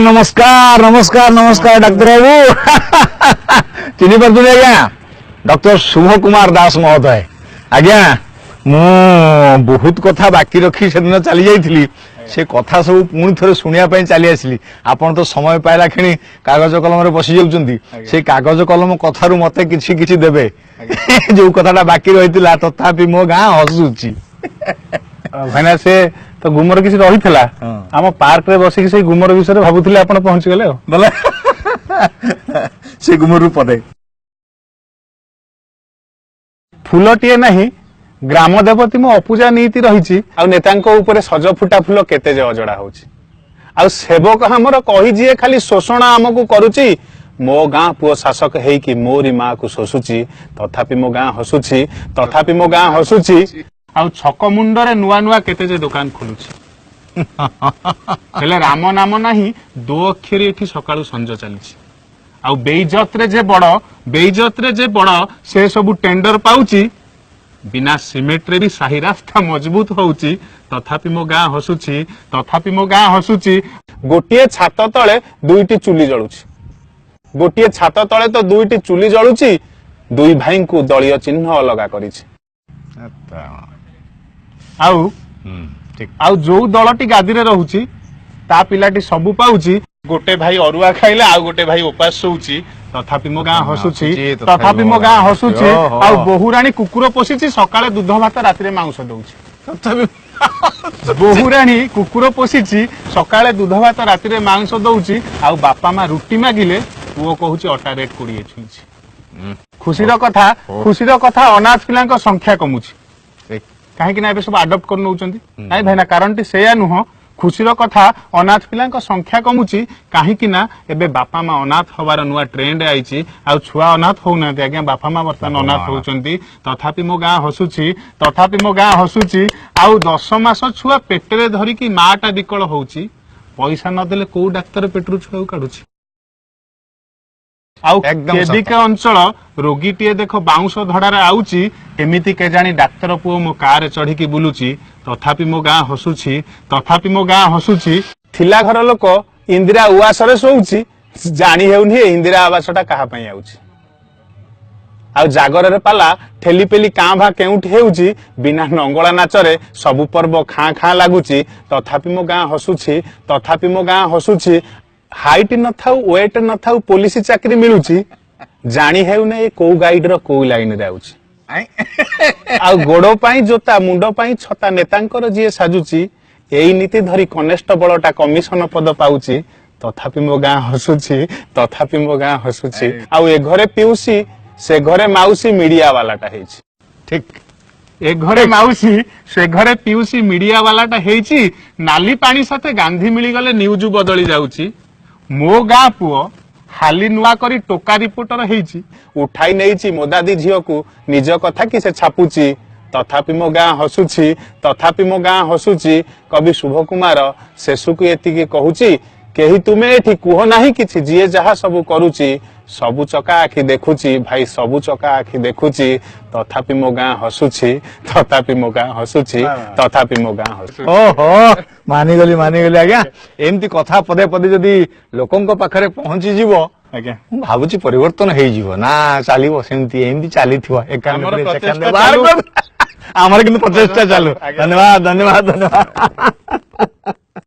ନମସ୍କାର, ନମସ୍କାର, ନମସ୍କାର ଡାକ୍ତର ବାବୁ। ଚିହ୍ନି ପାରୁଛନ୍ତି ଆଜ୍ଞା? ଡକ୍ଟର ଶୁଭ କୁମାର ଦାସ ମହୋଦୟ। ଆଜ୍ଞା, ମୁଁ ବହୁତ କଥା ବାକି ରଖି ସେଦିନ ଚାଲି ଯାଇଥିଲି, ସେ କଥା ସବୁ ପୁଣି ଥରେ ଶୁଣିବା ପାଇଁ ଚାଲି ଆସିଲି। ଆପଣ ତ ସମୟ ପାଇଲା କ୍ଷଣି କାଗଜ କଲମରେ ବସି ଯାଉଛନ୍ତି। ସେଇ କାଗଜ କଲମ କଥାରୁ ମତେ କିଛି କିଛି ଦେବେ, ଯୋଉ କଥାଟା ବାକି ରହିଥିଲା। ତଥାପି ମୋ ଗାଁ ହସୁଛି। ଭାଇନା, ସେ ତ ଗୁମର କିଛି ରହିଥିଲା। ଆମ ପାର୍କରେ ବସିକି ସେଇ ଗୁମର ବିଷୟରେ ଭାବୁଥିଲେ, ଆପଣ ପହଞ୍ଚିଗଲେ। ଆଉ ବୋଲେ ସେ ଗୁମରରୁ ପଦେ। ଫୁଲଟିଏ ନାହିଁ, ଗ୍ରାମ ଦେବତୀ ମୋ ଅପୂଜା ନୀତି ରହିଛି। ଆଉ ନେତାଙ୍କ ଉପରେ ସଜ ଫୁଟା ଫୁଲ କେତେ ଯେ ଅଜଡା ହଉଛି। ଆଉ ସେବକ ଆମର କହି ଯିଏ ଖାଲି ଶୋଷଣ ଆମକୁ କରୁଛି, ମୋ ଗାଁ ପୁଅ ଶାସକ ହେଇକି ମୋରି ମାକୁ ଶୋଷୁଛି। ତଥାପି ମୋ ଗାଁ ହସୁଛି, ତଥାପି ମୋ ଗାଁ ହସୁଛି। ଆଉ ଛକ ମୁଣ୍ଡରେ ନୂଆ ନୂଆ କେତେ ଯେ ଦୋକାନ ଖୋଲୁଛି, ହେଲେ ରାମ ନାମ ନାହିଁ ଦୋ ଅକ୍ଷରୀ ଏଠି ସକାଳୁ ସଞ୍ଜ ଚାଲିଛି। ଆଉ ବେଇଜତରେ ଯେ ବଡ, ବେଇଜତରେ ଯେ ବଡ ସେ ସବୁ ଟେଣ୍ଡର ପାଉଛି, ବିନା ସିମେଣ୍ଟରେ ବି ସାହି ରାସ୍ତା ମଜବୁତ ହଉଛି। ତଥାପି ମୋ ଗାଁ ହସୁଛି, ତଥାପି ମୋ ଗାଁ ହସୁଛି। ଗୋଟିଏ ଛାତ ତଳେ ଦୁଇଟି ଚୁଲି ଜଳୁଛି, ଗୋଟିଏ ଛାତ ତଳେ ତ ଦୁଇଟି ଚୁଲି ଜଳୁଛି, ଦୁଇ ଭାଇଙ୍କୁ ଦଳୀୟ ଚିହ୍ନ ଅଲଗା କରିଛି। ଆଉ ଆଉ ଯୋଉ ଦଳଟି ଗାଦିରେ ରହୁଛି ତା ପିଲାଟି ସବୁ ପାଉଛି, ଗୋଟେ ଭାଇ ଅରୁଆ ଖାଇଲେ ଆଉ ଗୋଟେ ଭାଇ ଉପାସ ଶୋଉଛି। ତଥାପି ମୋ ଗାଁ ହସୁଛି, ତଥାପି ମୋ ଗାଁ ହସୁଛି। ଆଉ ବୋହୂରାଣୀ କୁକୁର ପୋଷିଛି, ସକାଳେ ଦୁଧ ଭାତ ରାତିରେ ମାଂସ ଦଉଛି। ତଥାପି ବୋହୂରାଣୀ କୁକୁର ପୋଷିଛି, ସକାଳେ ଦୁଧ ଭାତ ରାତିରେ ମାଂସ ଦଉଛି। ଆଉ ବାପା ମା ରୁଟି ମାଗିଲେ ପୁଅ କହୁଛି ଅଟା ରେଟ୍ 20 ଛୁଇଁଛି। ଖୁସିର କଥା, ଖୁସିର କଥା, ଅନାଥ ପିଲାଙ୍କ ସଂଖ୍ୟା କମୁଛି, କାହିଁକି ନା ଏବେ ସବୁ ଆଡପ୍ଟ କରି ନଉଛନ୍ତି। ନାଇଁ ଭାଇନା, କାରଣଟି ସେଇଆ ନୁହଁ। ଖୁସିର କଥା, ଅନାଥ ପିଲାଙ୍କ ସଂଖ୍ୟା କମୁଛି, କାହିଁକି ନା ଏବେ ବାପା ମା ଅନାଥ ହବାର ନୂଆ ଟ୍ରେଣ୍ଡ ଆଇଛି। ଆଉ ଛୁଆ ଅନାଥ ହଉନାହାନ୍ତି ଆଜ୍ଞା, ବାପା ମା ବର୍ତ୍ତମାନ ଅନାଥ ହଉଛନ୍ତି। ତଥାପି ମୋ ଗାଁ ହସୁଛି, ତଥାପି ମୋ ଗାଁ ହସୁଛି। ଆଉ 10 ମାସ ଛୁଆ ପେଟରେ ଧରିକି ମାଟା ବିକଳ ହଉଛି, ପଇସା ନଦେଲେ କୋଉ ଡାକ୍ତର ପେଟରୁ ଛୁଆକୁ କାଢୁଛି? ଆଉ କେବିକେ ଅଞ୍ଚଳ ରୋଗୀଟିଏ ଦେଖ ବାଉଁଶ ଧଡାରେ ଆଉଛି, କେମିତି କେଜାଣି ଡାକ୍ତର ପୁଅ ମୋ କାରରେ ଚଢିକି ବୁଲୁଛି। ତଥାପି ମୋ ଗାଁ ହସୁଛି, ତଥାପି ମୋ ଗାଁ ହସୁଛି। ଥିଲା ଘର ଲୋକ ଇନ୍ଦିରା ଉଆସରେ ଶୋଉଛି, ଜାଣି ହେଉନି ଏ ଇନ୍ଦିରା ଆବାସଟା କାହା ପାଇଁ ଆଉଛି। ଆଉ ଜାଗରରେ ପାଲା ଠେଲି ପେଲି କାଁ ଭାଁ କେଉଁଠି ହେଉଛି, ବିନା ନଙ୍ଗଳା ନାଚରେ ସବୁ ପର୍ବ ଖାଁ ଖାଁ ଲାଗୁଛି। ତଥାପି ମୋ ଗାଁ ହସୁଛି, ତଥାପି ମୋ ଗାଁ ହସୁଛି। ହାଇଟ୍ ନଥାଉ, ୱେଟ୍ ନଥାଉ, ପୋଲିସ ଚାକିରି ମିଳୁଛି, ଜାଣି ହେଉନି ଏ କୋଉ ଗାଇଡର କୋଉ ଲାଇନରେ ଆଉଛି। ଆଉ ଗୋଡ ପାଇଁ ଜୋତା ମୁଣ୍ଡ ପାଇଁ ଛତା ନେତାଙ୍କର ଯିଏ ସାଜୁଛି, ଏଇ ନୀତି ଧରି କନେଷ୍ଟବଳଟା କମିଶନ ପଦ ପାଉଛି। ତଥାପି ମୋ ଗାଁ ହସୁଛି, ତଥାପି ମୋ ଗାଁ ହସୁଛି। ଆଉ ଏ ଘରେ ପିଉସି ସେ ଘରେ ମାଉସୀ ମିଡିଆ ବାଲାଟା ହେଇଛି। ଠିକ। ଏ ଘରେ ମାଉସୀ ସେ ଘରେ ପିଉସୀ ମିଡିଆ ବାଲାଟା ହେଇଛି। ନାଲି ପାଣି ସାଥେ ଗାନ୍ଧୀ ମିଳିଗଲେ ନ୍ୟୁଜ ବଦଳି ଯାଉଛି। ମୋ ଗାଁ ପୁଅ ହାଲି ନୂଆ କରି ଟୋକା ରିପୋର୍ଟର ହେଇଛି, ଉଠାଇ ନେଇଛି ମୋଦାଦି ଝିଅକୁ, ନିଜ କଥା କି ସେ ଛାପୁଛି। ତଥାପି ମୋ ଗାଁ ହସୁଛି, ତଥାପି ମୋ ଗାଁ ହସୁଛି। କବି ଶୁଭ କୁମାର ଶେଷକୁ ଏତିକି କହୁଛି, କେହି ତୁମେ ଏଠି କୁହ ନାହିଁ କିଛି, ଯିଏ ଯାହା ସବୁ କରୁଛି ସବୁ ଚକା ଆଖି ଦେଖୁଛି ଭାଇ, ସବୁ ଚକା ଆଖି ଦେଖୁଛି। ତଥାପି ମୋ ଗାଁ ହସୁଛି, ତଥାପି ମୋ ଗାଁ ହସୁଛି, ତଥାପି ମୋ ଗାଁ ହସୁଛି। ଓହୋ, ମାନିଗଲି, ମାନିଗଲି ଆଜ୍ଞା। ଏମିତି କଥା ପଦେ ପଦେ ଯଦି ଲୋକଙ୍କ ପାଖରେ ପହଞ୍ଚିଯିବ ଆଜ୍ଞା, ମୁଁ ଭାବୁଛି ପରିବର୍ତ୍ତନ ହେଇଯିବ ନା ଚାଲିବ ସେମିତି? ଏମିତି ଚାଲିଥିବ। ଆମର କିନ୍ତୁ ପ୍ରଚେଷ୍ଟା ଚାଲୁ। ଧନ୍ୟବାଦ, ଧନ୍ୟବାଦ, ଧନ୍ୟବାଦ।